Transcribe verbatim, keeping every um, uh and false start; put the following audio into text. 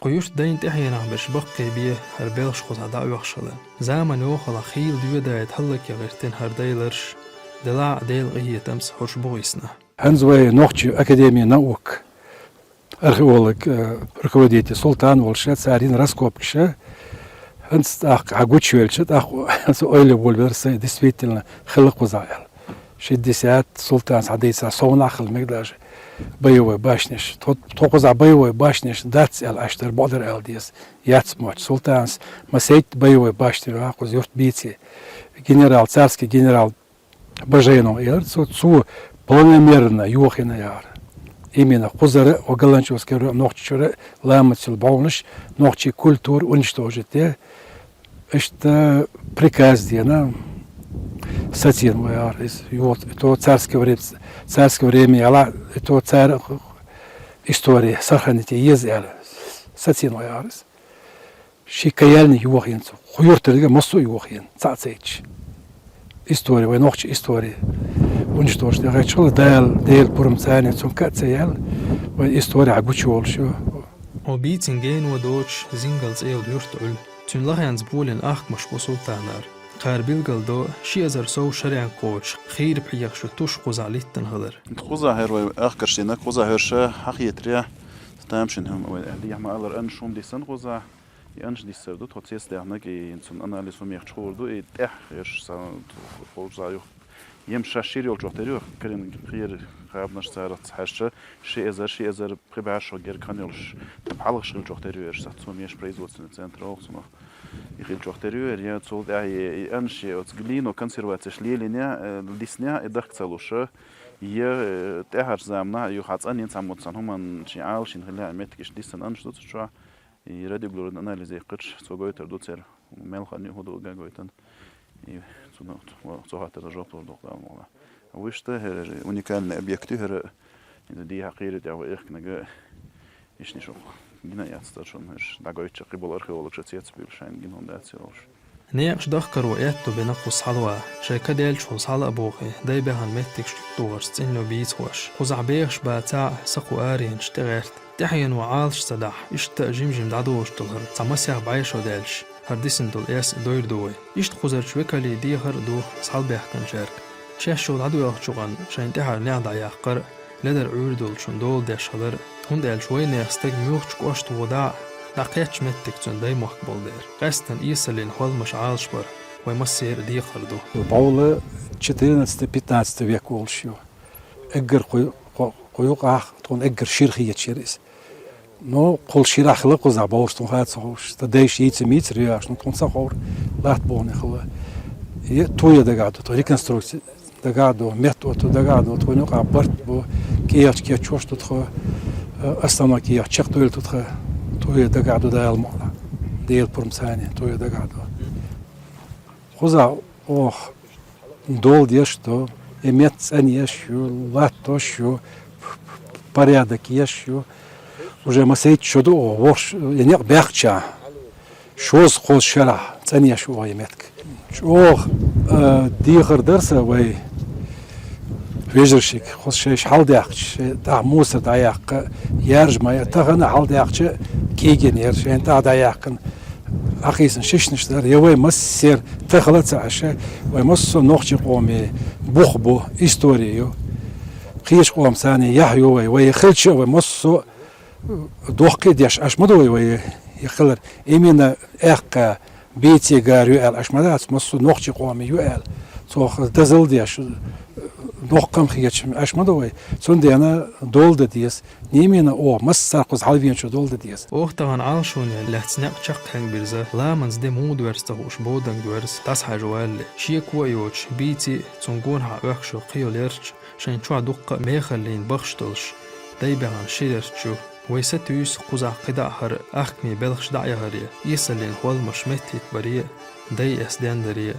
Кху юрта дайна тӀаьхьенах берш баккхий бе, хӀара белхаш кхузахь дӀаоьхуш хила. Заман йохалахь хийла доьдаийта хӀаллакьян гӀиртина хӀара дайларш, делахь а Делан къинхетамца хӀорш бу гӀисна. ХӀанз вай нохчийн академин наук археолог, э, руководитель Султан волуш, цара йина раскопкаш, хӀанз тӀаккха хьан гучуйолча, тӀаккха со ойла волавелира, са действительно хилла кхузахь аьлла. Шестьдесят Султана схьадийца совнах хила мега даже боевой башнеш. Тхо, тхо кхузахь боевой башнеш дац аьлла, аш дара бакъдерг ала деза. Яц моч. Султанас масейтта боевой башни ваха кхуза юрт бийце. Генерал, царский генерал Баженов элира, цо, цо планомерно йохийна яхара. Именно кхузара, о Галанчевскера, Нохчийчуьра ламаз йолу бӀовнаш, нохчийн культура уничтожить де, иштта приказ дина, сацийна вай яхара иза. И вот, и то царское время, царское время яла, и то цар история сохранить е еза аьлла, сацийна вай яхара иза. Ши каяльник йохийна цо. Кху юьртара массо а йохийна, цхьаъ ца йича. История, вай нохчийн история уничтожить яхийча хила, Дала, Делан пурам царна цунна кхаъ ца яьлла, вай история хьан гучуйолуш ю. О бийцин гено доцуш, Зингал цӀе йолу юрт Ӏуьллу. Цуьнан лахенца болийна ахкамаш бу Султанара. Кхара билгалдо ши эзар сов шаренга кхочуш, хийра пхьегӀаш ю туш кхузахь литтина хилар. Кхузахь хӀара вай ахкарш дина, кхузахь хӀорш хьахетарехь, тамашийна хӀума вай дехьа ма-аллара, аннаш хӀума дисина кхузахь. И аннаш диссар ду, тхо цецдаьхнарг, и цунна анализ хӀума ехача хуур ду, и тӀехь хӀорш сан холчу зӀа юха. Ема шаьш шира йолчух тера ю, карина кхера кхабанаш царах ца хьаьжча, ши эзар, ши эзар пхи бӀе шо гергга хан йолуш, тхан хьалхаш хилчух тера ю, хӀорш сац цо меш производственный центр олу цунах. И хилчух тера ю, я цул тӀаьхьа и, и аннаш, и оцу глино консервацеш лелийна, э, диснехь, и дахка ца луша, я, э, тӀаьхьарчу заманахь, юха хьан цӀанйина цхьаммо цхьана хӀуманна шен Ӏалашйина хилла, меттигаш диссина аннаш ду цу чохь. И радиоуглеродный анализ яьккхича, цо гойтур ду церан мел хан ю, хӀун ду ган гойтан. И цунах, цо хаттарна жоп лур ду-кх Дала мукъ лахь. Вуьшта хӀара уникальный объект ю хӀара, иза дехьа кхийра тӀехь вай эхкнарг, ишниш ву-кх. Гина яц цара шуна хӀорш, дӀагойтча кхиболу археологаша цецбуьйлуш шайна гина хӀума дац олуш. Некъаш дахкаро аьтто бина кхуза схьалва, шайн ка даьллачул схьала а бохий, дай баьхна меттигаш чуьра догӀуш цӀинйо бийцахош. Кхузахь бехаш бацахь а, са кху аренаш тӀегӀерта. ТӀаьхьено Ӏалаш ца дахь, иштта а жим-жим дӀадолуш долу хӀара цхьа масех бӀе шо даьлча, хӀара дисина долу эс а дойр ду вай. Иштта кхузарчу векалийн дехар а ду схьалабаьхкинчаьрга. Шаьш шул дӀадоьлхучу гӀан шайн тӀаьхьара нехь дӀаяьккхар а, ледара Ӏуьйр долчун дола деш хилар а, хӀунда аьлча вайнех стаг муьлххачу кӀошта вон дӀа а, дӀакхеттачу меттиг цуьнан даймохк болу дера. Къаьсттина эсаллин хӀолламаш Ӏалашбар вай массеран а декхар ду. Бовла четырнадцатый-пятнадцатый век волуш ю. Эггар кху, кху, кху юкъахь тхуна эггар шира хеташ яра иза. Ну, кхул ширахь хилла кхузахь бовлуш тхуна хаа ца ховш. Ткъа дайша йийца-мийца ю яхаш, ну, тхуна ца ховра, латта бохне хилла. И тоя дагахь ду, тхо реконструкция дагахь ду, меттаотто дагахь ду, тхуна юкъахь барт бу, кехаташ кечъеш ду тхо, э, основной кехат чекхдевлла ду тхо, тоя дагахь ду Дала мукъ лахь. Делан пурам царна, тоя дагахь ду. Кхузахь оха дола деш ду, и метта цӀанъеш ю, латтош ю, порядок еш ю. Уже масейтта шо ду оха ворхӀ, и некъ баьхча, шозза-кхозза шарахь цӀанъеш ю оха и меттиг. ЧӀогӀа, а, дехар дара сан вай вежаршка, кхуза шайша хьалдаьхкича, шайн тӀехь мусор дӀаяккха, яржа ма яра, тахана а хьалдаьхча, кӀийгина яра, шайна тӀехь дӀаяьккхина. Ӏахийсина шишнаш дара, я вай массеран тахала ца Ӏаш, вай массо а нохчийн къоман бух бу, истори ю. Кхечу къоман царна яхь ю вай, вай хилча а вай массо а дохка а деш, Ӏаш ма ду вай, вай я хилар. Именно аьккха бийца гар ю аьлла, Ӏаш ма дац, массо а нохчийн къоман ю аьлла. Цо дозалла деш, доккха а хеташ, Ӏаш ма ду вай. Цундела дола дан деза. Нимина оха массара кхуза хьалвеначо дола дан деза. Оха тахана Ӏалашоне лаьцна некъ чекхъяьнга бирза, ламанца де муха доьрзу ца хууш боданга доьрзу дӀасахьажа валале. Шеко а йоцуш, бийци а, цунна гонахьа Ӏохкуш йолу кхин йолу ярташ шайн чохь дуккха а мехаллина бахаш долуш, дай баьхна шира ярташ ю. Вай сатуьйсу кхузахь кхидӀа а хӀара ахкаме белхаш дӀа а яхаре, эсаллин хӀолламаш меттахӀиттабаре, дай эс дендаре.